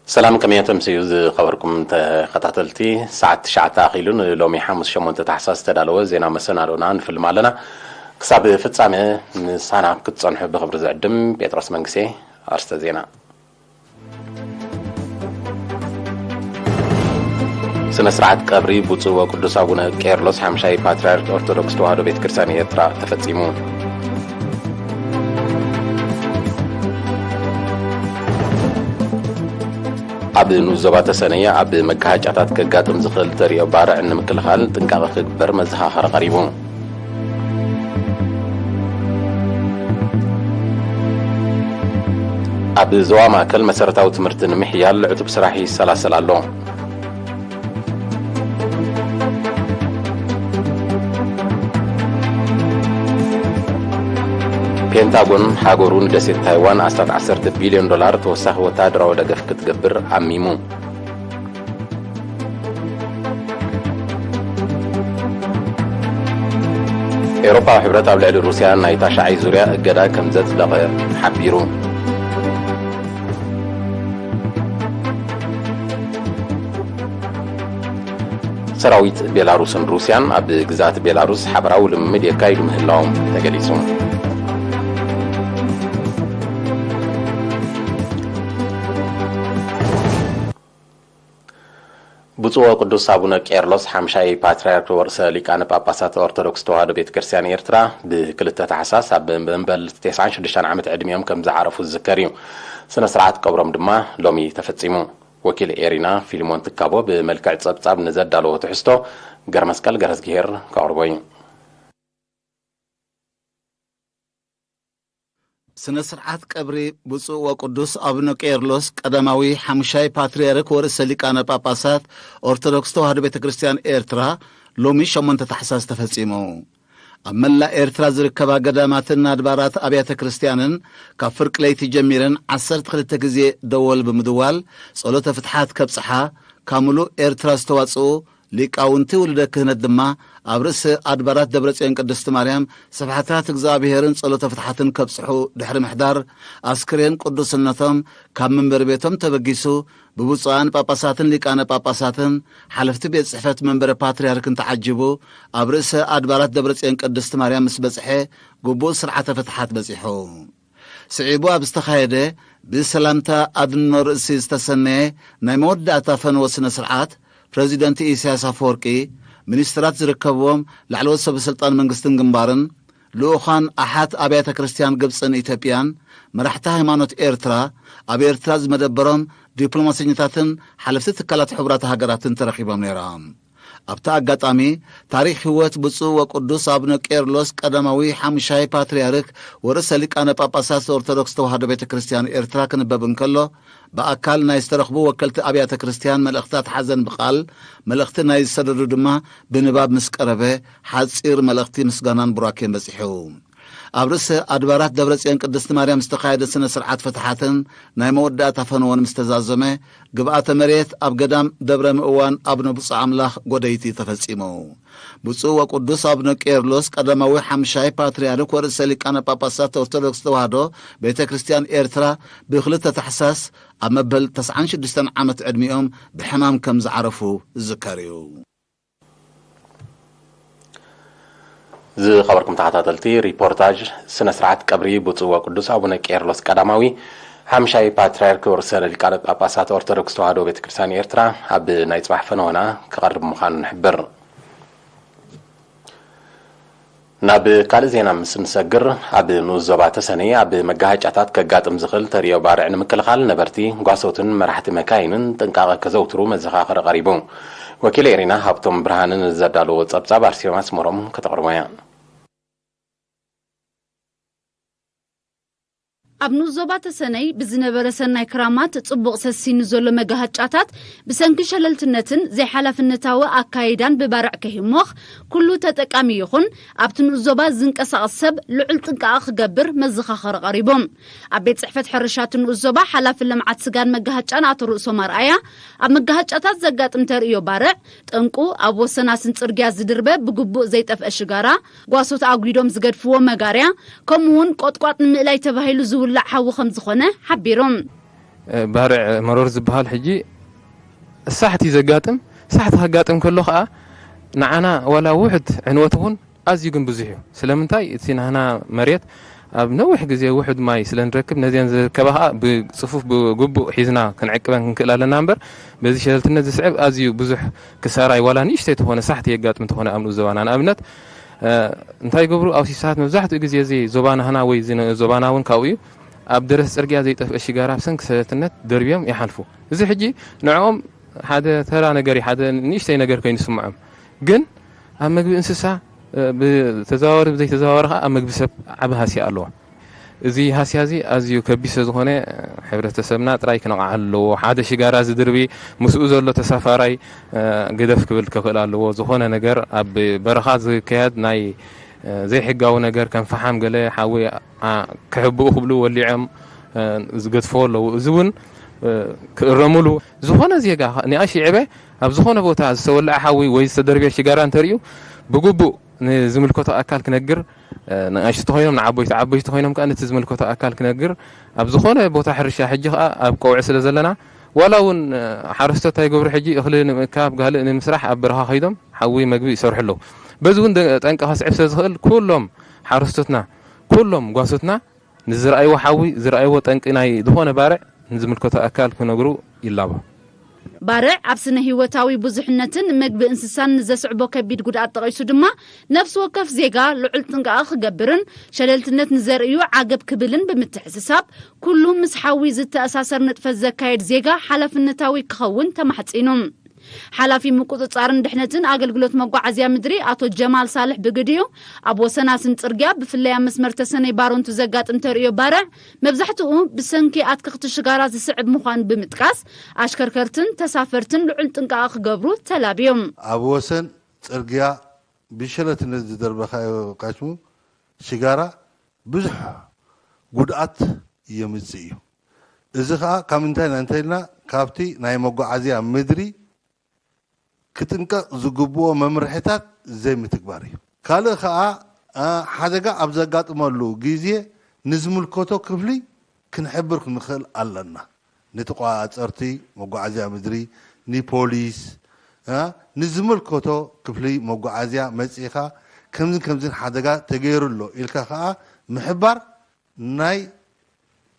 ሰላም፣ ከመይ ተምስዩ ዝኸበርኩም ተኸታተልቲ? ሰዓት ትሽዓተ ኣኺሉ ንሎሚ ሓሙስ ሸሞንተ ታሕሳስ ዝተዳለወ ዜና መሰናዶና ንፍልም ኣለና። ክሳብ ፍጻሜ ምሳና ክትጸንሑ ብኽብሪ ዝዕድም ጴጥሮስ መንግስቴ። ኣርስተ ዜና። ስነ ስርዓት ቀብሪ ብፁዕ ወቅዱስ ኣቡነ ቄርሎስ ሓምሻይ ፓትርያርክ ኦርቶዶክስ ተዋሕዶ ቤተ ክርስቲያን ኤርትራ ተፈጺሙ። ኣብ ንኡስ ዞባ ተሰነየ ኣብ መጋሃጫታት ከጋጥም ዝኽእል ተርእዮ ባርዕ ንምክልኻል ጥንቃቐ ክግበር መዘኻኸሪ ቀሪቡ። ኣብ ዞባ ማእከል መሰረታዊ ትምህርቲ ንምሕያል ዕቱብ ስራሕ ይሰላሰል ኣሎ። ፔንታጎን ሃገሩ ንደሴት ታይዋን ኣስታት ዓሰርተ ቢልዮን ዶላር ተወሳኺ ወተሃደራዊ ደገፍ ክትገብር ኣሚሙ። ኤውሮፓዊ ሕብረት ኣብ ልዕሊ ሩስያ ናይ ታሽዓይ ዙርያ እገዳ ከም ዘጽደቐ ሓቢሩ። ሰራዊት ቤላሩስን ሩስያን ኣብ ግዝኣት ቤላሩስ ሓበራዊ ልምምድ የካይዱ ምህላዎም ተገሊጹ። ብፁዕ ወቅዱስ ኣቡነ ቄርሎስ ሓምሻይ ፓትርያርክ ወርእሰ ሊቃነ ጳጳሳት ኦርቶዶክስ ተዋሕዶ ቤተ ክርስቲያን ኤርትራ ብክልተ ታሕሳስ ኣብ መበል ተስዓን ሽዱሽተን ዓመት ዕድሚኦም ከም ዝዓረፉ ዝዝከር እዩ። ስነ ስርዓት ቀብሮም ድማ ሎሚ ተፈጺሙ። ወኪል ኤሪና ፊልሞን ትካቦ ብመልክዕ ጸብጻብ ንዘዳለዎ ትሕዝቶ ገረመስቀል ገረዝግሄር ከቕርቦ እዩ። ስነ ስርዓት ቀብሪ ብፁዕ ወቅዱስ ኣቡነ ቄርሎስ ቀዳማዊ ሓሙሻይ ፓትርያርክ ወርእሰ ሊቃነ ጳጳሳት ኦርቶዶክስ ተዋሕዶ ቤተ ክርስቲያን ኤርትራ ሎሚ ሸሞንተ ታሕሳስ ተፈጺሙ። ኣብ መላእ ኤርትራ ዝርከባ ገዳማትን ኣድባራት ኣብያተ ክርስቲያንን ካብ ፍርቂ ለይቲ ጀሚረን ዓሰርተ ክልተ ግዜ ደወል ብምድዋል ጸሎተ ፍትሓት ከብጽሓ ካብ ምሉእ ኤርትራ ዝተዋጽኡ ሊቃውንቲ ውሉደ ክህነት ድማ ኣብ ርእሲ ኣድባራት ደብረጽዮን ቅድስቲ ማርያም ስብሐታት እግዚኣብሔርን ጸሎተ ፍትሓትን ከብጽሑ ድሕሪ ምሕዳር፣ ኣስክሬን ቅዱስነቶም ካብ መንበሪ ቤቶም ተበጊሱ ብብፁዓን ጳጳሳትን ሊቃነ ጳጳሳትን ሓለፍቲ ቤት ጽሕፈት መንበረ ፓትርያርክን ተዓጂቡ ኣብ ርእሲ ኣድባራት ደብረጽዮን ቅድስቲ ማርያም ምስ በጽሐ ግቡእ ስርዓተ ፍትሓት በጺሑ። ስዒቡ ኣብ ዝተኻየደ ብሰላምታ ኣድኖ ርእሲ ዝተሰነየ ናይ መወዳእታ ፈነወ ስነ ስርዓት፣ ፕረዚደንት ኢሳያስ ኣፈወርቂ፣ ሚኒስትራት ዝርከብዎም ላዕለዎት ሰበ ስልጣን መንግስትን ግንባርን፣ ልኡኻን ኣሓት ኣብያተ ክርስቲያን ግብጽን ኢትዮጵያን፣ መራሕቲ ሃይማኖት ኤርትራ፣ ኣብ ኤርትራ ዝመደበሮም ዲፕሎማሰኛታትን ሓለፍቲ ትካላት ሕቡራት ሃገራትን ተረኺቦም ነይሮም። ኣብቲ ኣጋጣሚ፣ ታሪኽ ህይወት ብፁዕ ወቅዱስ ኣቡነ ቄርሎስ ቀዳማዊ ሓሙሻይ ፓትርያርክ ወርእሰ ሊቃነ ጳጳሳት ኦርቶዶክስ ተዋሕዶ ቤተ ክርስቲያን ኤርትራ ክንበብ እንከሎ፣ ብኣካል ናይ ዝተረኽቡ ወከልቲ ኣብያተ ክርስቲያን መልእኽታት ሓዘን ብቓል፣ መልእኽቲ ናይ ዝሰደዱ ድማ ብንባብ ምስ ቀረበ፣ ሓጺር መልእኽቲ ምስጋናን ቡራኬን በጺሑ። ኣብ ርእሲ ኣድባራት ደብረጽዮን ቅድስቲ ማርያም ዝተኻየደ ስነ ስርዓት ፍትሓትን ናይ መወዳእታ ፈነወን ምስ ተዛዘመ፣ ግብኣተ መሬት ኣብ ገዳም ደብረ ምእዋን ኣቡነ ብፁዕ ኣምላኽ ጎደይቲ ተፈጺሙ። ብፁዕ ወቅዱስ ኣቡነ ቄርሎስ ቀዳማዊ ሓምሻይ ፓትርያርክ ወርእሰ ሊቃነ ጳጳሳት ኦርቶዶክስ ተዋህዶ ቤተ ክርስቲያን ኤርትራ ብክልተ ታሕሳስ ኣብ መበል ተስዓን ሽዱሽተን ዓመት ዕድሚኦም ብሕማም ከም ዝዓረፉ ዝዝከር እዩ። ዝኸበርኩም ተኸታተልቲ፣ ሪፖርታጅ ስነ ስርዓት ቀብሪ ብፁዕ ወቅዱስ ኣቡነ ቄርሎስ ቀዳማዊ ሓምሻይ ፓትርያርክ ርእሰ ሊቃነ ጳጳሳት ኦርቶዶክስ ተዋሕዶ ቤተ ክርስቲያን ኤርትራ ኣብ ናይ ጽባሕ ፈነወና ክቐርብ ምዃኑ ንሕብር። ናብ ካልእ ዜና ምስ ንሰግር፣ ኣብ ንኡስ ዞባ ተሰነይ ኣብ መጋሃጫታት ከጋጥም ዝኽእል ተርእዮ ባርዕ ንምክልኻል ነበርቲ፣ ጓሶትን መራሕቲ መካይንን ጥንቃቐ ከዘውትሩ መዘኻኸሪ ቀሪቡ። ወኪል ኤሪና ሃብቶም ብርሃንን ዘዳለዎ ጸብጻብ ኣርሴማ ኣስመሮም ከተቕርቦ እያ። ኣብ ንኡስ ዞባ ተሰነይ ብዝነበረ ሰናይ ክራማት ጽቡቕ ሰሲኑ ዘሎ መጋሃጫታት ብሰንኪ ሸለልትነትን ዘይሓላፍነታዊ ኣካይዳን ብባርዕ ከይሞኽ ኩሉ ተጠቃሚ ይኹን ኣብቲ ንኡስ ዞባ ዝንቀሳቐስ ሰብ ልዑል ጥንቃቐ ክገብር መዘኻኸሪ ቀሪቡ። ኣብ ቤት ጽሕፈት ሕርሻ እቲ ንኡስ ዞባ ሓላፊ ልምዓት ስጋን መጋሃጫን ኣቶ ርእሶም ኣርኣያ ኣብ መጋሃጫታት ዘጋጥም ተርእዮ ባርዕ ጠንቁ ኣብ ወሰናስን ጽርግያ ዝድርበ ብግቡእ ዘይጠፍአ ሽጋራ፣ ጓሶት ኣጒዶም ዝገድፍዎ መጋርያ፣ ከምኡ'ውን ቆጥቋጥ ንምእላይ ተባሂሉ ዝውላዕ ሓዊ ከም ዝኾነ ሓቢሮም። ባርዕ መሮር ዝበሃል ሕጂ ሳሕቲ ዘጋጥም፣ ሳሕቲ ከጋጥም ከሎ ከዓ ንዓና ዋላ ውሕድ ዕንወት እውን ኣዝዩ ግን ብዙሕ እዩ። ስለምንታይ? እቲ ናህና መሬት ኣብ ነዊሕ ግዜ ውሕድ ማይ ስለ ንረክብ፣ ነዚአን ዝርከባ ከዓ ብፅፉፍ ብግቡእ ሒዝና ክንዕቅበን ክንክእል ኣለና እምበር፣ በዚ ሸለልትነት ዝስዕብ ኣዝዩ ብዙሕ ክሳራይ ዋላ ንእሽተይ ተኾነ ሳሕቲ የጋጥም ተኾነ ኣብ ንኡስ ዞባና። ንኣብነት እንታይ ይገብሩ? ኣውቲስታት መብዛሕትኡ ግዜ እዚ ዞባ ናህና ወይ እዚ ነ- ዞባና እውን ካብኡ እዩ። ኣብ ደረስ ፅርግያ ዘይጠፍአ ሽጋራ ብሰንኪ ሰለልትነት ደርብዮም ይሓልፉ። እዚ ሕጂ ንዕኦም ሓደ ተራ ነገር እዩ፣ ሓደ ንእሽተይ ነገር ኮይኑ ይስምዖም። ግን ኣብ መግቢ እንስሳ ብተዘዋወሪ ብዘይተዘዋወሪ ከዓ ኣብ መግቢ ሰብ ዓቢ ሃስያ ኣለዎ። እዚ ሃስያ እዚ ኣዝዩ ከቢድ ስለ ዝኾነ ሕብረተሰብና ጥራይ ክነቕዓሉ ኣለዎ። ሓደ ሽጋራ ዝድርቢ ምስኡ ዘሎ ተሳፋራይ ገደፍ ክብል ክኽእል ኣለዎ። ዝኾነ ነገር ኣብ በረኻ ዝካየድ ናይ ዘይሕጋዊ ነገር ከም ፈሓም ገለ ሓዊ ክሕብኡ ክብሉ ወሊዖም ዝገድፍዎ ኣለዉ። እዚ እውን ክእረምሉ፣ ዝኾነ ዜጋ ንኣሽ ይዕበ ኣብ ዝኾነ ቦታ ዝተወልዐ ሓዊ ወይ ዝተደርብየ ሽጋራ እንተርእዩ ብግቡእ ንዝምልከቶ ኣካል ክነግር፣ ንኣሽቱ ተኾይኖም ንዓቦይቲ፣ ዓቦይቲ ተኾይኖም ከዓ ነቲ ዝምልከቶ ኣካል ክነግር፣ ኣብ ዝኾነ ቦታ ሕርሻ ሕጂ ከዓ ኣብ ቀውዒ ስለ ዘለና ዋላ እውን ሓረስቶት እንታይ ይገብሩ ሕጂ እኽሊ ንምእካብ ጋልእ ንምስራሕ ኣብ በረኻ ከይዶም ሓዊ መግቢ ይሰርሑ ኣለዉ። በዚ እውን ጠንቂ ከስዕብ ስለ ዝኽእል ኩሎም ሓረስቶትና ኩሎም ጓሶትና ንዝረኣይዎ ሓዊ ዝረኣይዎ ጠንቂ ናይ ዝኾነ ባርዕ ንዝምልከቶ ኣካል ክነግሩ ይላቦ። ባርዕ ኣብ ስነ ህይወታዊ ብዙሕነትን መግቢ እንስሳን ንዘስዕቦ ከቢድ ጉድኣት ጠቒሱ ድማ ነፍሲ ወከፍ ዜጋ ልዑል ጥንቃቐ ክገብርን ሸለልትነት ንዘርእዩ ዓገብ ክብልን ብምትሕስሳብ ኩሉ ምስ ሓዊ ዝተኣሳሰር ንጥፈት ዘካየድ ዜጋ ሓላፍነታዊ ክኸውን ተማሕጺኑ። ሓላፊ ምቁፅፃርን ድሕነትን ኣገልግሎት መጓዓዝያ ምድሪ ኣቶ ጀማል ሳልሕ ብግዲኡ ኣብ ወሰናስን ፅርግያ ብፍላይ ኣብ መስመር ተሰነይ ባረንቱ ዘጋጥም ተርእዮ ባርዕ መብዛሕትኡ ብሰንኪ ኣትክኽቲ ሽጋራ ዝስዕብ ምዃኑ ብምጥቃስ ኣሽከርከርትን ተሳፈርትን ልዑል ጥንቃቐ ክገብሩ ተላብዮም። ኣብ ወሰን ፅርግያ ብሸለትነት ዝደርበኻዮ ካሽሙ ሽጋራ ብዙሕ ጉድኣት የምፅእ እዩ። እዚ ከዓ ካብ ምንታይ ኢና እንተኢልና ካብቲ ናይ መጓዓዝያ ምድሪ ክጥንቀቕ ዝግብኦ መምርሕታት ዘይምትግባር እዩ። ካልእ ከዓ ሓደጋ ኣብ ዘጋጥመሉ ግዜ ንዝምልከቶ ክፍሊ ክንሕብር ክንኽእል ኣለና። ንተቋፃፀርቲ መጓዓዝያ ምድሪ፣ ንፖሊስ፣ ንዝምልከቶ ክፍሊ መጓዓዝያ መፂእኻ ከምዝን ከምዝን ሓደጋ ተገይሩ ኣሎ ኢልካ ከዓ ምሕባር ናይ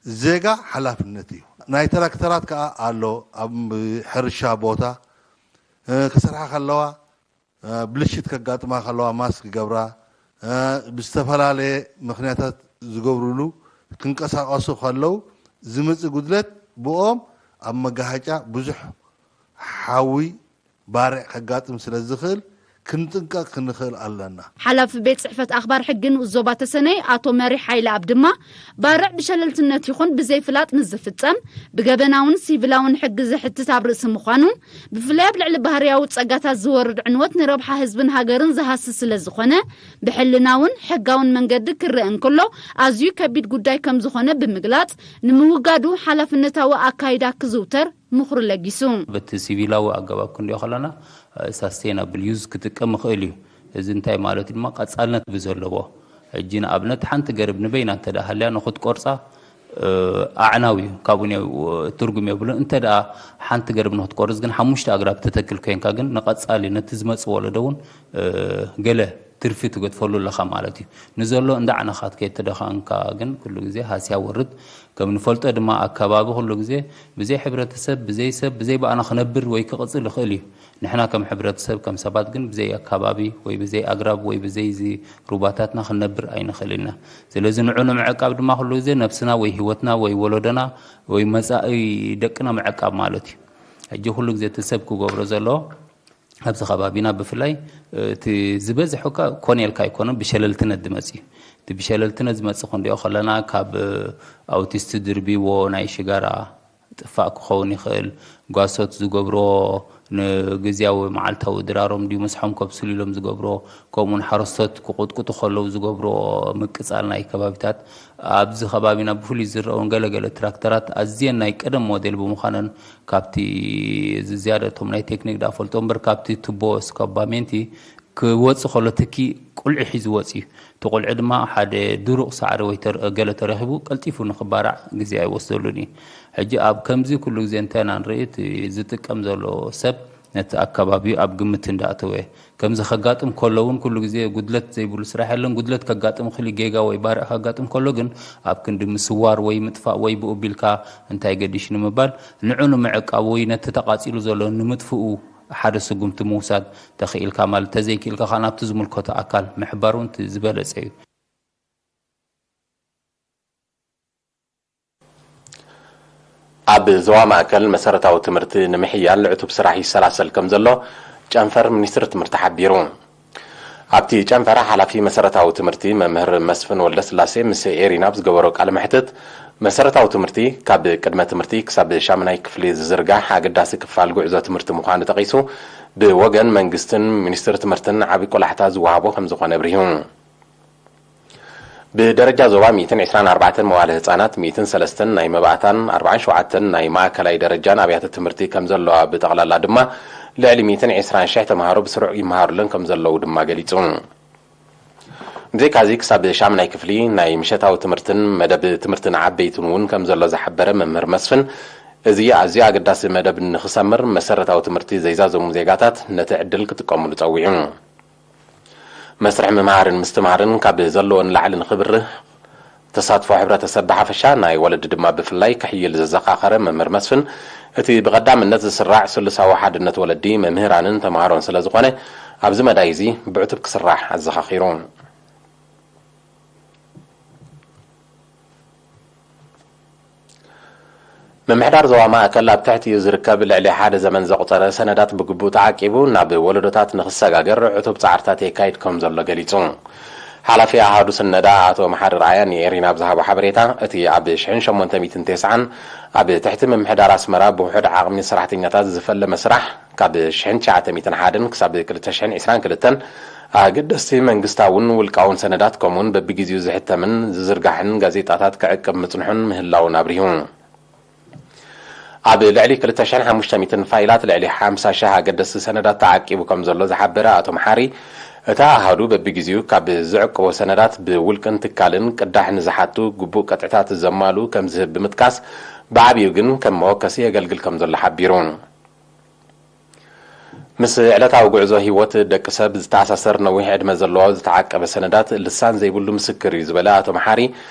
ዜጋ ሓላፍነት እዩ። ናይ ትራክተራት ከዓ ኣሎ ኣብ ሕርሻ ቦታ ክሰርሓ ከለዋ ብልሽት ከጋጥማ ከለዋ ማስክ ክገብራ ብዝተፈላለየ ምክንያታት ዝገብርሉ ክንቀሳቀሱ ከለው ዝመፅእ ጉድለት ብኦም ኣብ መጋሃጫ ብዙሕ ሓዊ ባርዕ ከጋጥም ስለ ዝኽእል ክንጥንቀቕ ክንኽእል ኣለና። ሓላፊ ቤት ፅሕፈት ኣኽባር ሕጊ ንኡስ ዞባ ተሰነይ ኣቶ መሪሕ ሓይለኣብ ድማ ባርዕ ብሸለልትነት ይኹን ብዘይፍላጥ ንዝፍፀም ብገበናውን ሲቪላውን ሕጊ ዘሕትት ኣብ ርእሲ ምዃኑ ብፍላይ ኣብ ልዕሊ ባህርያዊ ፀጋታት ዝወርድ ዕንወት ንረብሓ ህዝብን ሃገርን ዝሃስስ ስለ ዝኾነ ብሕልናውን ሕጋውን መንገዲ ክረአ እንከሎ ኣዝዩ ከቢድ ጉዳይ ከም ዝኾነ ብምግላፅ ንምውጋዱ ሓላፍነታዊ ኣካይዳ ክዝውተር ምኽሩ ለጊሱ። በቲ ሲቪላዊ ኣገባብ ክንሪኦ ከለና ሳስቴናብል ዩዝ ክጥቀም ይኽእል እዩ። እዚ እንታይ ማለት እዩ ድማ ቀፃልነት ብዘለዎ ሕጂ ንኣብነት ሓንቲ ገርብ ንበይና እንተ ደኣ ሃልያ ንኽትቆርፃ ኣዕናዊ እዩ ካብኡ ትርጉም የብሉን። እንተ ደኣ ሓንቲ ገርብ ንኽትቆርፅ ግን ሓሙሽተ ኣግራብ ተተክል ኮይንካ ግን ንቐፃሊ ነቲ ዝመፅእ ወለዶ እውን ገለ ትርፊ ትገድፈሉ ኣለኻ ማለት እዩ። ንዘሎ እንዳ ዓነኻ ከይተደኸንካ ግን ኩሉ ግዜ ሃስያ ወርድ። ከም ንፈልጦ ድማ ኣከባቢ ኩሉ ግዜ ብዘይ ሕብረተሰብ፣ ብዘይ ሰብ፣ ብዘይ በኣና ክነብር ወይ ክቕፅል ይኽእል እዩ። ንሕና ከም ሕብረተሰብ ከም ሰባት ግን ብዘይ ኣከባቢ ወይ ብዘይ ኣግራብ ወይ ብዘይ እዚ ሩባታትና ክንነብር ኣይንኽእል ኢና። ስለዚ ንዑ ንምዕቃብ ድማ ኩሉ ግዜ ነብስና ወይ ህይወትና ወይ ወለዶና ወይ መፃኢ ደቅና ምዕቃብ ማለት እዩ። ሕጂ ኩሉ ግዜ እቲ ሰብ ክገብሮ ዘለዎ ኣብዚ ከባቢና ብፍላይ እቲ ዝበዝሕ እኳ ኮነ ኢልካ ኣይኮነን ብሸለልትነት ዝመፅ እዩ። እቲ ብሸለልትነት ዝመፅ ክንሪኦ ከለና ካብ ኣውቲስት ድርቢዎ ናይ ሽጋራ ጥፋእ ክኸውን ይኽእል፣ ጓሶት ዝገብሮ ንግዝያዊ መዓልታዊ ድራሮም ድዩ ምስሖም ከብስሉ ኢሎም ዝገብሮ፣ ከምኡውን ሓረስቶት ክቁጥቁጡ ከለዉ ዝገብሮ ምቅፃል ናይ ከባቢታት ኣብዚ ከባቢና ብፍሉይ ዝረአውን ገለገለ ትራክተራት ኣዝየን ናይ ቀደም ሞዴል ብምዃነን ካብቲ እዚ ዝያዳ እቶም ናይ ቴክኒክ ዳ ፈልጦ እምበር ካብቲ ቱቦ እስካባሜንቲ ክወጽእ ከሎ ትኪ ቁልዒ ሒዙ ወጽእ እዩ። እቲ ቁልዒ ድማ ሓደ ድሩቕ ሳዕሪ ወይ ተር-፣ ገለ ተረኺቡ ቀልጢፉ ንኽባራዕ ግዜ ኣይወስደሉን እዩ። ሕጂ ኣብ ከምዚ ኩሉ ግዜ እንተ ኢና ንርኢ፣ እቲ ዝጥቀም ዘሎ ሰብ ነቲ ኣከባቢኡ ኣብ ግምት እንዳእተወ፣ ከምዚ ከጋጥም ከሎ እውን ኩሉ ግዜ ጉድለት ዘይብሉ ስራሕ የለን። ጉድለት ከጋጥም ይኽእል እዩ፣ ጌጋ ወይ ባርዕ ከጋጥም ከሎ ግን ኣብ ክንዲ ምስዋር ወይ ምጥፋእ ወይ ብኡ ቢልካ እንታይ ገዲሽ ንምባል፣ ንዑ ንምዕቃብ ወይ ነቲ ተቓጺሉ ዘሎ ንምጥፍኡ ሓደ ስጉምቲ ምውሳድ ተኽኢልካ ማለት፣ ተዘይክኢልካ ከኣ ናብቲ ዝምልከቶ ኣካል ምሕባር እውን እቲ ዝበለጸ እዩ። ኣብ ዞባ ማእከል መሰረታዊ ትምህርቲ ንምሕያል ዕቱብ ስራሕ ይሰላሰል ከም ዘሎ ጨንፈር ሚኒስትሪ ትምህርቲ ሓቢሩ። ኣብቲ ጨንፈር ሓላፊ መሰረታዊ ትምህርቲ መምህር መስፍን ወልደስላሴ ምስ ኤሪና ኣብ ዝገበሮ ቃለ መሕትት፣ መሰረታዊ ትምህርቲ ካብ ቅድመ ትምህርቲ ክሳብ ሻምናይ ክፍሊ ዝዝርጋሕ ኣገዳሲ ክፋል ጉዕዞ ትምህርቲ ምዃኑ ጠቒሱ፣ ብወገን መንግስትን ሚኒስትሪ ትምህርትን ዓቢ ቆላሕታ ዝወሃቦ ከም ዝኾነ ኣብሪሁ። ብደረጃ ዞባ ሚእትን ዕስራን ኣርባዕተን መዋለ ህጻናት፣ ሚእትን ሰለስተን ናይ መባእታን ኣርባዓን ሸውዓተን ናይ ማእከላይ ደረጃን ኣብያተ ትምህርቲ ከም ዘለዋ፣ ብጠቕላላ ድማ ልዕሊ ሚእትን ዕስራን ሽሕ ተምሃሮ ብስሩዕ ይመሃሩለን ከም ዘለዉ ድማ ገሊጹ። ብዘይካዚ፣ ክሳብ ሻምናይ ክፍሊ ናይ ምሸታዊ ትምህርትን መደብ ትምህርትን ዓበይትን እውን ከም ዘሎ ዝሓበረ መምህር መስፍን፣ እዚ ኣዝዩ ኣገዳሲ መደብ ንኽሰምር፣ መሰረታዊ ትምህርቲ ዘይዛዘሙ ዜጋታት ነቲ ዕድል ክጥቀሙሉ ጸዊዑ። መስርሕ ምምሃርን ምስትምሃርን ካብ ዘለዎ ንላዕሊ ንኽብርህ፣ ተሳትፎ ሕብረተሰብ ብሓፈሻ፣ ናይ ወለዲ ድማ ብፍላይ ክሕይል ዘዘኻኸረ መምህር መስፍን፣ እቲ ብቐዳምነት ዝስራዕ ስሉሳዊ ሓድነት ወለዲ፣ መምህራንን ተምሃሮን ስለ ዝኾነ፣ ኣብዚ መዳይ እዚ ብዕቱብ ክስራሕ ኣዘኻኺሩ። ምምሕዳር ዞባ ማእከል ኣብ ትሕቲኡ ዝርከብ ልዕሊ ሓደ ዘመን ዘቑጸረ ሰነዳት ብግቡእ ተዓቂቡ ናብ ወለዶታት ንኽሰጋገር ዕቱብ ጻዕርታት የካይድ ከም ዘሎ ገሊጹ። ሓላፊ ኣሃዱ ስነዳ ኣቶ መሓሪ ረኣያ ንኤሪና ኣብ ዝሃቦ ሓበሬታ፣ እቲ ኣብ ሽሕን ሸሞንተ ሚእትን ተስዓን ኣብ ትሕቲ ምምሕዳር ኣስመራ ብውሑድ ዓቕሚ ሰራሕተኛታት ዝፈለመ ስራሕ፣ ካብ ሽሕን ትሽዓተ ሚእትን ሓደን ክሳብ ክልተ ሽሕን ዕስራን ክልተን ኣገደስቲ መንግስታውን ውልቃውን ሰነዳት፣ ከምኡውን በብግዜኡ ዝሕተምን ዝዝርጋሕን ጋዜጣታት ክዕቅብ ምጽንሑን ምህላውን ኣብሪሁ። ኣብ ልዕሊ ክልተ ሽሕን ሓሙሽተ ሚእትን ፋይላት ልዕሊ ሓምሳ ሽሕ ኣገደስቲ ሰነዳት ተዓቂቡ ከም ዘሎ ዝሓበረ ኣቶ መሓሪ፣ እቲ ኣሃዱ በብግዜኡ ካብ ዝዕቅቦ ሰነዳት ብውልቅን ትካልን ቅዳሕ ንዝሓቱ ግቡእ ቅጥዕታት ዘማልኡ ከም ዝህብ ብምጥቃስ፣ ብዓቢኡ ግን ከም መወከሲ የገልግል ከም ዘሎ ሓቢሩ። ምስ ዕለታዊ ጉዕዞ ህይወት ደቂ ሰብ ዝተኣሳሰር ነዊሕ ዕድመ ዘለዎ ዝተዓቀበ ሰነዳት ልሳን ዘይብሉ ምስክር እዩ ዝበለ ኣቶ መሓሪ፣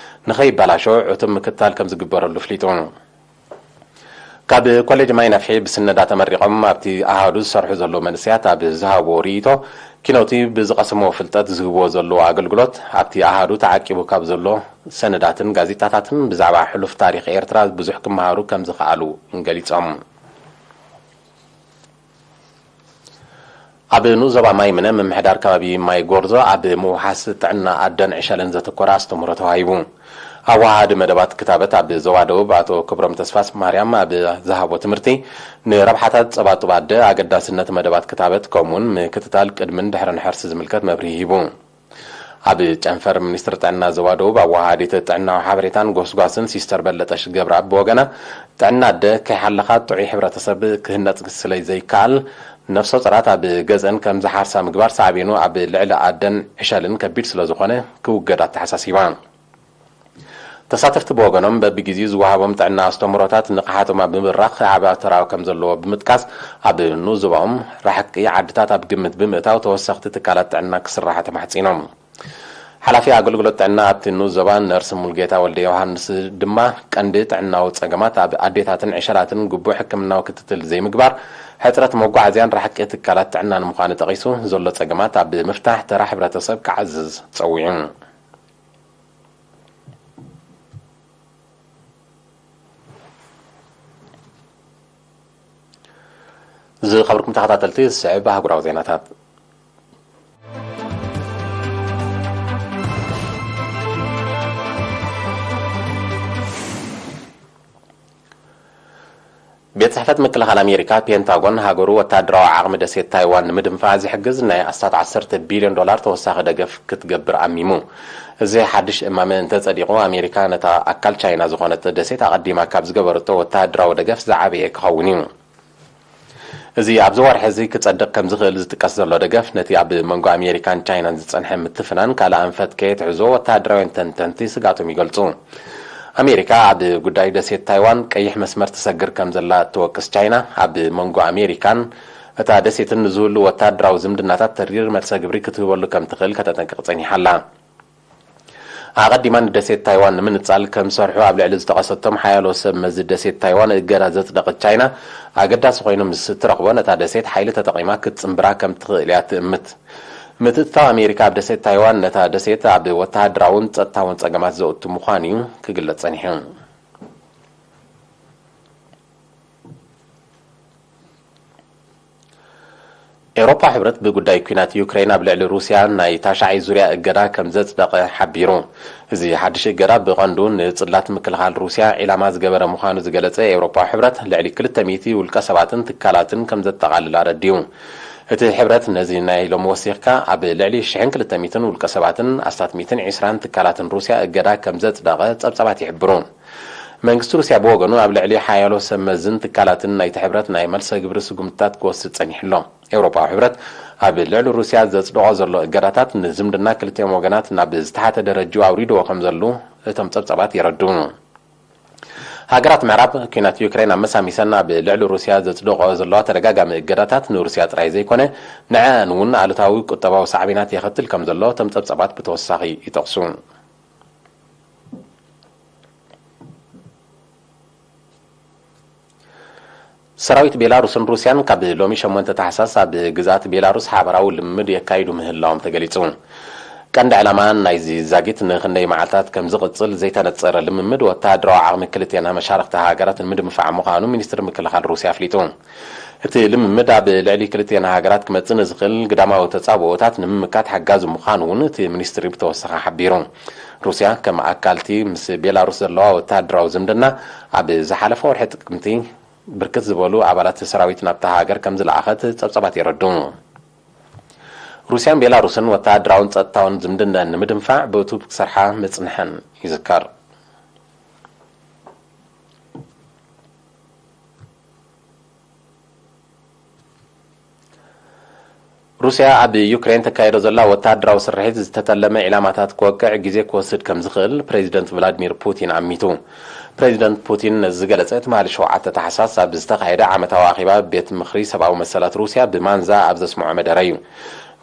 ንኸይበላሾ ዕቱብ ምክትታል ከም ዝግበረሉ ኣፍሊጡ። ካብ ኮሌጅ ማይ ነፍሒ ብስነዳ ተመሪቖም ኣብቲ ኣሃዱ ዝሰርሑ ዘለዉ መንእሰያት ኣብ ዝሃብዎ ርእይቶ፣ ኪኖቲ ብዝቐሰምዎ ፍልጠት ዝህብዎ ዘለዉ ኣገልግሎት ኣብቲ ኣሃዱ ተዓቂቡ ካብ ዘሎ ሰነዳትን ጋዜጣታትን ብዛዕባ ሕሉፍ ታሪኽ ኤርትራ ብዙሕ ክመሃሩ ከም ዝኸኣሉ ገሊጾም። ኣብ ንኡስ ዞባ ማይ ምነ ምምሕዳር ከባቢ ማይ ጎርዞ ኣብ ምውሓስ ጥዕና ኣደን ዕሸልን ዘተኮረ ኣስተምህሮ ተዋሂቡ። ኣወሃሃዲ መደባት ክታበት ኣብ ዞባ ደቡብ ኣቶ ክብሮም ተስፋስ ማርያም ኣብ ዝሃቦ ትምህርቲ፣ ንረብሓታት ጸባ ጡብ ኣደ ኣገዳስነት መደባት ክታበት ከምኡውን ምክትታል ቅድምን ድሕርን ሕርሲ ዝምልከት መብርሂ ሂቡ። ኣብ ጨንፈር ሚኒስትሪ ጥዕና ዞባ ደቡብ ኣወሃሃዲት ጥዕናዊ ሓበሬታን ጎስጓስን ሲስተር በለጠሽ ገብረኣብ ብወገና፣ ጥዕና ኣደ ከይሓለኻ ጥዑይ ሕብረተሰብ ክህነጽ ስለ ዘይከኣል፣ ነፍሰ ጡራት ኣብ ገዝአን ከም ዝሓርሳ ምግባር ሳዕቤኑ ኣብ ልዕሊ ኣደን ዕሸልን ከቢድ ስለ ዝኾነ ክውገድ ኣተሓሳሲባ። ተሳተፍቲ ብወገኖም በብግዜኡ ዝወሃቦም ጥዕና ኣስተምህሮታት ንቕሓቶም ኣብ ምብራኽ ዓቢ ተራ ከም ዘለዎ ብምጥቃስ፣ ኣብ ንኡስ ዞባኦም ራሕቂ ዓድታት ኣብ ግምት ብምእታው ተወሰኽቲ ትካላት ጥዕና ክስራሓ ተማሕጺኖም። ሓላፊ ኣገልግሎት ጥዕና ኣብቲ ንኡስ ዞባ ነርስ ሙሉጌታ ወልደ ዮሃንስ ድማ፣ ቀንዲ ጥዕናዊ ጸገማት ኣብ ኣዴታትን ዕሸላትን ግቡእ ሕክምናዊ ክትትል ዘይምግባር፣ ሕጽረት መጓዓዝያን ራሕቂ ትካላት ጥዕናን ምዃኑ ጠቒሱ፣ ዘሎ ጸገማት ኣብ ምፍታሕ ተራ ሕብረተሰብ ክዓዝዝ ጸዊዑ። ዝኸበርኩም ተኸታተልቲ፣ ዝስዕብ ኣህጉራዊ ዜናታት። ቤት ጽሕፈት ምክልኻል ኣሜሪካ፣ ፔንታጎን፣ ሃገሩ ወታደራዊ ዓቕሚ ደሴት ታይዋን ንምድንፋዕ ዝሕግዝ ናይ ኣስታት ዓሰርተ ቢልዮን ዶላር ተወሳኺ ደገፍ ክትገብር ኣሚሙ። እዚ ሓድሽ እማመ እንተጸዲቑ፣ ኣሜሪካ ነታ ኣካል ቻይና ዝኾነት ደሴት ኣቐዲማ ካብ ዝገበረቶ ወታደራዊ ደገፍ ዝዓበየ ክኸውን እዩ። እዚ ኣብዚ ወርሒ እዚ ክጸድቕ ከም ዝኽእል ዝጥቀስ ዘሎ ደገፍ፣ ነቲ ኣብ መንጎ ኣሜሪካን ቻይናን ዝጸንሐ ምትፍናን ካልእ ኣንፈት ከየትሕዞ ወተሃደራውያን ተንተንቲ ስግኣቶም ይገልጹ። ኣሜሪካ ኣብ ጉዳይ ደሴት ታይዋን ቀይሕ መስመር ትሰግር ከም ዘላ እትወቅስ ቻይና፣ ኣብ መንጎ ኣሜሪካን እታ ደሴትን ንዝህሉ ወተሃደራዊ ዝምድናታት ተሪር መልሰ ግብሪ ክትህበሉ ከም ትኽእል ከተጠንቅቕ ጸኒሓ ኣላ። ኣቐዲማ ንደሴት ታይዋን ንምንጻል ከም ዝሰርሑ ኣብ ልዕሊ ዝጠቐሰቶም ሓያሎ ሰብ መዚ ደሴት ታይዋን እገዳ ዘጽደቐት ቻይና፣ ኣገዳሲ ኮይኑ ምስ እትረኽቦ ነታ ደሴት ሓይሊ ተጠቒማ ክትጽንብራ ከም ትኽእል እያ ትእምት። ምትእትታው ኣሜሪካ ኣብ ደሴት ታይዋን ነታ ደሴት ኣብ ወተሃደራውን ጸጥታውን ጸገማት ዘእቱ ምዃኑ እዩ ክግለጽ ጸኒሑ። ኤውሮፓ ሕብረት ብጉዳይ ኲናት ዩክሬን ኣብ ልዕሊ ሩስያ ናይ ታሽዓይ ዙርያ እገዳ ከም ዘጽደቐ ሓቢሩ። እዚ ሓድሽ እገዳ ብቐንዱ ንጽላት ምክልኻል ሩስያ ዒላማ ዝገበረ ምዃኑ ዝገለጸ ኤውሮፓ ሕብረት፣ ልዕሊ ክልተ ሚእቲ ውልቀ ሰባትን ትካላትን ከም ዘጠቓልል ኣረዲኡ። እቲ ሕብረት ነዚ ናይ ሎሚ ወሲኽካ ኣብ ልዕሊ ሽሕን ክልተ ሚእትን ውልቀ ሰባትን ኣስታት ሚእትን ዕስራን ትካላትን ሩስያ እገዳ ከም ዘጽደቐ ጸብጻባት ይሕብሩ። መንግስቲ ሩስያ ብወገኑ ኣብ ልዕሊ ሓያሎ ሰብ መዝን ትካላትን ናይቲ ሕብረት ናይ መልሰ ግብሪ ስጉምትታት ክወስድ ጸኒሑ ኣሎ። ኤውሮፓዊ ሕብረት ኣብ ልዕሊ ሩስያ ዘጽደቖ ዘሎ እገዳታት ንዝምድና ክልቲኦም ወገናት ናብ ዝተሓተ ደረጃ ኣውሪድዎ ከም ዘሉ እቶም ጸብጻባት የረድኡ። ሃገራት ምዕራብ ኲናት ዩክሬን ኣመሳሚሰን ኣብ ልዕሊ ሩስያ ዘጽደቖ ዘለዋ ተደጋጋሚ እገዳታት ንሩስያ ጥራይ ዘይኮነ ንዕኣን እውን ኣሉታዊ ቁጠባዊ ሳዕቤናት የኸትል ከም ዘሎ እቶም ጸብጻባት ብተወሳኺ ይጠቕሱ። ሰራዊት ቤላሩስን ሩስያን ካብ ሎሚ ሸሞንተ ታሕሳስ ኣብ ግዝኣት ቤላሩስ ሓባራዊ ልምምድ የካይዱ ምህላዎም ተገሊጹ። ቀንዲ ዕላማ ናይዚ ዛጊት ንክንደይ መዓልታት ከም ዝቕጽል ዘይተነጸረ ልምምድ ወተሃደራዊ ዓቕሚ ክልቴና መሻርኽቲ ሃገራት ንምድንፋዕ ምዃኑ ሚኒስትሪ ምክልኻል ሩስያ ኣፍሊጡ። እቲ ልምምድ ኣብ ልዕሊ ክልቴና ሃገራት ክመጽእ ንዝኽእል ግዳማዊ ተጻብኦታት ንምምካት ሓጋዚ ምዃኑ እውን እቲ ሚኒስትሪ ብተወሳኺ ሓቢሩ። ሩስያ ከም ኣካልቲ ምስ ቤላሩስ ዘለዋ ወተሃደራዊ ዝምድና ኣብ ዝሓለፈ ወርሒ ጥቅምቲ ብርክት ዝበሉ ኣባላት ሰራዊት ናብታ ሃገር ከም ዝለኣኸት ጸብጻባት የረድኡ። ሩስያን ቤላሩስን ወተሃደራውን ጸጥታውን ዝምድነን ንምድንፋዕ ብእቱብ ክሰርሓ ምጽንሐን ይዝከር። ሩስያ ኣብ ዩክሬን ተካይዶ ዘላ ወተሃደራዊ ስርሒት ዝተጠለመ ዒላማታት ክወቅዕ ግዜ ክወስድ ከም ዝኽእል ፕሬዚደንት ቭላድሚር ፑቲን ኣሚቱ። ፕሬዚደንት ፑቲን ነዚ ዝገለጸ ትማሊ ሸውዓተ ታሕሳስ ኣብ ዝተኻየደ ዓመታዊ ኣኼባ ቤት ምኽሪ ሰብኣዊ መሰላት ሩስያ ብማንዛ ኣብ ዘስምዖ መደረ እዩ።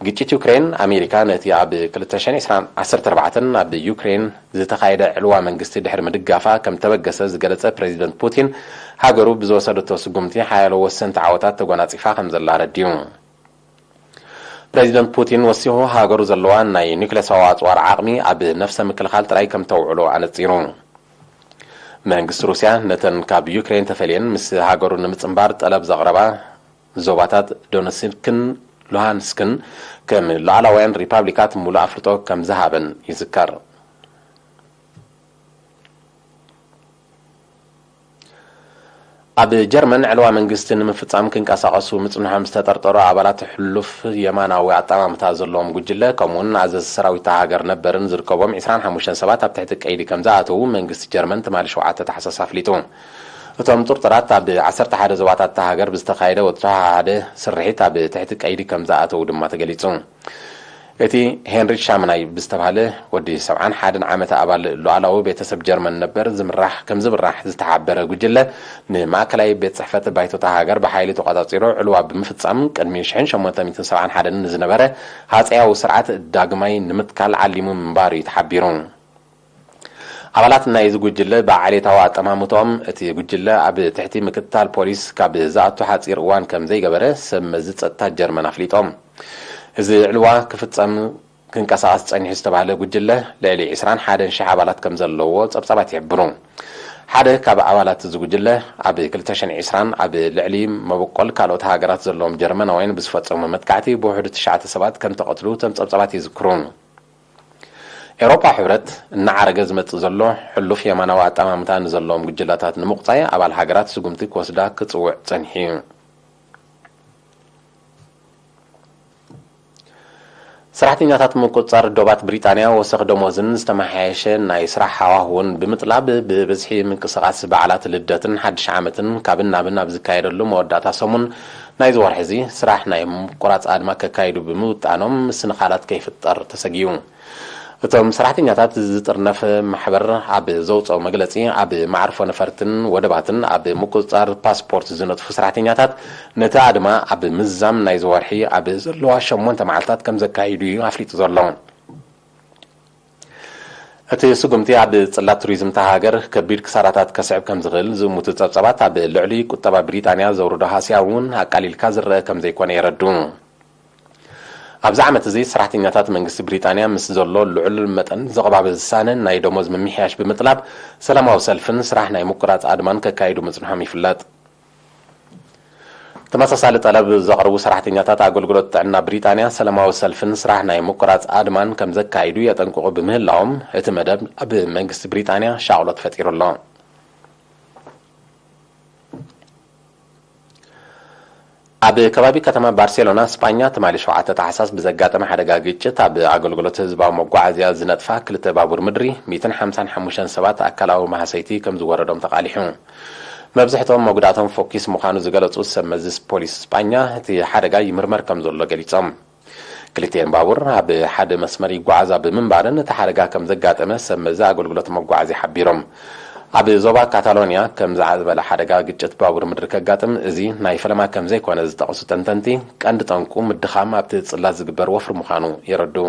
ግጭት ዩክሬን፣ ኣሜሪካ ነቲ ኣብ ክልተ ሽሕን ዕስራን ዓሰርተ ኣርባዕተን ኣብ ዩክሬን ዝተኻየደ ዕልዋ መንግስቲ ድሕሪ ምድጋፋ ከም ተበገሰ ዝገለጸ ፕሬዚደንት ፑቲን፣ ሃገሩ ብዝወሰደቶ ስጉምቲ ሓያሎ ወሰንቲ ዓወታት ተጎናጺፋ ከም ዘላ ኣረዲኡ። ፕሬዚደንት ፑቲን ወሲኹ፣ ሃገሩ ዘለዋ ናይ ኒውክሌሳዊ ኣጽዋር ዓቕሚ ኣብ ነፍሰ ምክልኻል ጥራይ ከም ተውዕሎ ኣነጺሩ። መንግስቲ ሩስያ ነተን ካብ ዩክሬን ተፈልየን ምስ ሃገሩ ንምጽንባር ጠለብ ዘቕረባ ዞባታት ዶነስክን ሉሃንስክን ከም ሉዓላውያን ሪፓብሊካት ምሉእ ኣፍልጦ ከም ዝሃበን ይዝከር። ኣብ ጀርመን ዕልዋ መንግስቲ ንምፍጻም ክንቀሳቐሱ ምጽንሖም ዝተጠርጠሩ ኣባላት ሕሉፍ የማናዊ ኣጠማምታ ዘለዎም ጉጅለ፣ ከምኡውን ኣዘዚ ሰራዊት እታ ሃገር ነበርን ዝርከቦም ዕስራን ሓሙሽተን ሰባት ኣብ ትሕቲ ቀይዲ ከም ዝኣተዉ መንግስቲ ጀርመን ትማሊ ሸውዓተ ታሕሳስ ኣፍሊጡ። እቶም ጥርጡራት ኣብ ዓሰርተ ሓደ ዞባታት እታ ሃገር ብዝተኻየደ ወድተዋሓደ ስርሒት ኣብ ትሕቲ ቀይዲ ከም ዝኣተዉ ድማ ተገሊጹ። እቲ ሄንሪች ሻምናይ ብዝተባህለ ወዲ ሰብዓን ሓደን ዓመት ኣባል ሉዓላዊ ቤተሰብ ጀርመን ነበር ዝምራሕ፣ ከም ዝምራሕ ዝተሓበረ ጉጅለ፣ ንማእከላይ ቤት ጽሕፈት ባይቶ እታ ሃገር ብሓይሊ ተቖጻጺሩ ዕልዋ ብምፍጻም፣ ቅድሚ ሽሕን ሸሞንተ ሚእትን ሰብዓን ሓደን ንዝነበረ ሃጸያዊ ስርዓት ዳግማይ ንምትካል ዓሊሙ ምንባሩ እዩ ተሓቢሩ። ኣባላት ናይዚ ጉጅለ ብዓሌታዊ ኣጠማምትኦም፣ እቲ ጉጅለ ኣብ ትሕቲ ምክትታል ፖሊስ ካብ ዝኣቱ ሓጺር እዋን ከም ዘይገበረ ሰብ መዚ ጸጥታ ጀርመን ኣፍሊጦም። እዚ ዕልዋ ክፍጸም ክንቀሳቐስ ጸኒሑ ዝተባህለ ጉጅለ፣ ልዕሊ ዕስራን ሓደን ሽሕ ኣባላት ከም ዘለዎ ጸብጻባት ይሕብሩ። ሓደ ካብ ኣባላት እዚ ጉጅለ፣ ኣብ ክልተ ሽሕን ዕስራን ኣብ ልዕሊ መበቆል ካልኦት ሃገራት ዘለዎም ጀርመናውያን ብዝፈጸሞ መጥቃዕቲ ብውሕዱ ትሽዓተ ሰባት ከም ተቐትሉ እቶም ጸብጻባት ይዝክሩ። ኤውሮፓ ሕብረት፣ እናዓረገ ዝመጽእ ዘሎ ሕሉፍ የማናዊ ኣጠማምታ ንዘለዎም ጉጅለታት ንምቑጻይ ኣባል ሃገራት ስጉምቲ ክወስዳ ክጽውዕ ጸኒሑ እዩ። ሰራሕተኛታት ምቁጽጻር ዶባት ብሪጣንያ ወሰኽ ደሞዝን ዝተመሓየሸ ናይ ስራሕ ሃዋህውን ብምጥላብ፣ ብብዝሒ ምንቅስቓስ በዓላት ልደትን ሓድሽ ዓመትን ካብን ናብን ኣብ ዝካየደሉ መወዳእታ ሰሙን ናይዚ ወርሒ እዚ፣ ስራሕ ናይ ምቁራጽ ኣድማ ከካይዱ ብምውጣኖም፣ ምስንኻላት ከይፍጠር ተሰጊኡ። እቶም ሰራሕተኛታት ዝጥርነፍ ማሕበር ኣብ ዘውፅኦ መግለፂ፣ ኣብ መዓርፎ ነፈርትን ወደባትን ኣብ ምቁፅፃር ፓስፖርት ዝነጥፉ ሰራሕተኛታት ነቲ ኣድማ ኣብ ምዝዛም ናይዚ ወርሒ ኣብ ዘለዋ ሸሞንተ መዓልታት ከም ዘካይዱ እዩ ኣፍሊጡ ዘሎ። እቲ ስጉምቲ ኣብ ጽላት ቱሪዝም እታ ሃገር ከቢድ ክሳራታት ከስዕብ ከም ዝኽእል ዝእምቱ ጸብጻባት ኣብ ልዕሊ ቁጠባ ብሪጣንያ ዘውርዶ ሃስያ እውን ኣቃሊልካ ዝረአ ከም ዘይኮነ የረድኡ። ኣብዚ ዓመት እዚ ሰራሕተኛታት መንግስቲ ብሪጣንያ ምስ ዘሎ ልዑል መጠን ዘቕባበ ዝሳነ ናይ ደሞዝ ምምሕያሽ ብምጥላብ ሰላማዊ ሰልፍን ስራሕ ናይ ምቁራጽ ኣድማን ከካይዱ ምጽንሖም ይፍለጥ። ተመሳሳሊ ጠለብ ዘቕርቡ ሰራሕተኛታት ኣገልግሎት ጥዕና ብሪጣንያ ሰላማዊ ሰልፍን ስራሕ ናይ ምቁራጽ ኣድማን ከም ዘካይዱ የጠንቅቑ ብምህላዎም፣ እቲ መደብ ኣብ መንግስቲ ብሪጣንያ ሻቕሎት ፈጢሩ ኣሎ። ኣብ ከባቢ ከተማ ባርሴሎና ስጳኛ ትማሊ ሸውዓተ ታሕሳስ ብዘጋጠመ ሓደጋ ግጭት ኣብ ኣገልግሎት ህዝባዊ መጓዓዝያ ዝነጥፋ ክልተ ባቡር ምድሪ ሚእትን ሓምሳን ሓሙሽተን ሰባት ኣካላዊ ማህሰይቲ ከም ዝወረዶም ተቓሊሑ። መብዝሕትኦም መጉዳእቶም ፎኪስ ምዃኑ ዝገለጹ ሰብ መዚ ፖሊስ ስጳኛ፣ እቲ ሓደጋ ይምርመር ከም ዘሎ ገሊጾም። ክልቲኤን ባቡር ኣብ ሓደ መስመር ይጓዓዛ ብምንባረን እቲ ሓደጋ ከም ዘጋጠመ ሰብ መዚ ኣገልግሎት መጓዓዝያ ሓቢሮም። ኣብ ዞባ ካታሎንያ ከምዚ ዝበለ ሓደጋ ግጭት ባቡር ምድሪ ከጋጥም እዚ ናይ ፈለማ ከም ዘይኮነ ዝጠቐሱ ተንተንቲ፣ ቀንዲ ጠንቁ ምድኻም ኣብቲ ጽላት ዝግበር ወፍሪ ምዃኑ የረድኡ።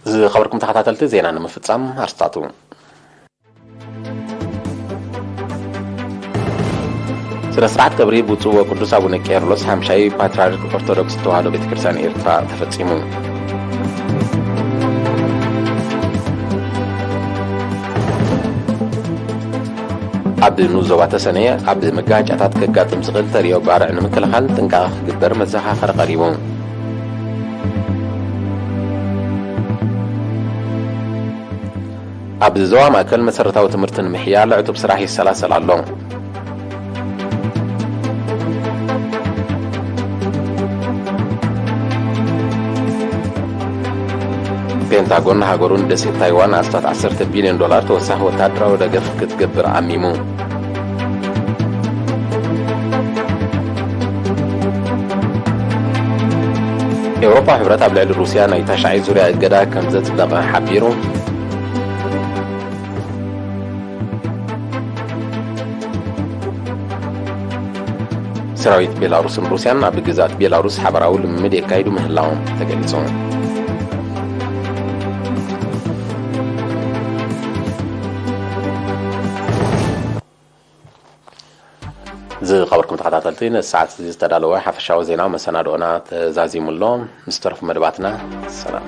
ዝኸበርኩም ተኸታተልቲ፣ ዜና ንምፍጻም ኣርስታቱ። ስነ ስርዓት ቀብሪ ብፁዕ ወቅዱስ ኣቡነ ቄርሎስ ሓምሻይ ፓትርያርክ ኦርቶዶክስ ተዋህዶ ቤተ ክርስቲያን ኤርትራ ተፈጺሙ። ኣብ ንኡስ ዞባ ተሰነየ ኣብ መጋጫታት ከጋጥም ዝኽእል ተርእዮ ባርዕ ንምክልኻል ጥንቃቐ ክግበር መዘኻኸሪ ቀሪቡ። ኣብ ዞባ ማእከል መሰረታዊ ትምህርቲ ንምሕያል ዕቱብ ስራሕ ይሰላሰል ኣሎ። ፔንታጎን ንሃገሩ ንደሴት ታይዋን ኣስታት ዓሰርተ ቢልዮን ዶላር ተወሳኺ ወታደራዊ ደገፍ ክትገብር ዓሚሙ። ኤውሮፓ ሕብረት ኣብ ልዕሊ ሩስያ ናይ ታሽዓይ ዙርያ እገዳ ከም ዘጽደቐ ሓቢሩ። ሰራዊት ቤላሩስን ሩስያን ኣብ ግዝኣት ቤላሩስ ሓባራዊ ልምምድ የካይዱ ምህላዎም ተገሊጹ። ዝኸበርኩም ተኸታተልቲ፣ ንሰዓት እዚ ዝተዳለወ ሓፈሻዊ ዜና መሰናድኦና ተዛዚሙ ኣሎ። ምስ ተረፉ መደባትና ሰላም።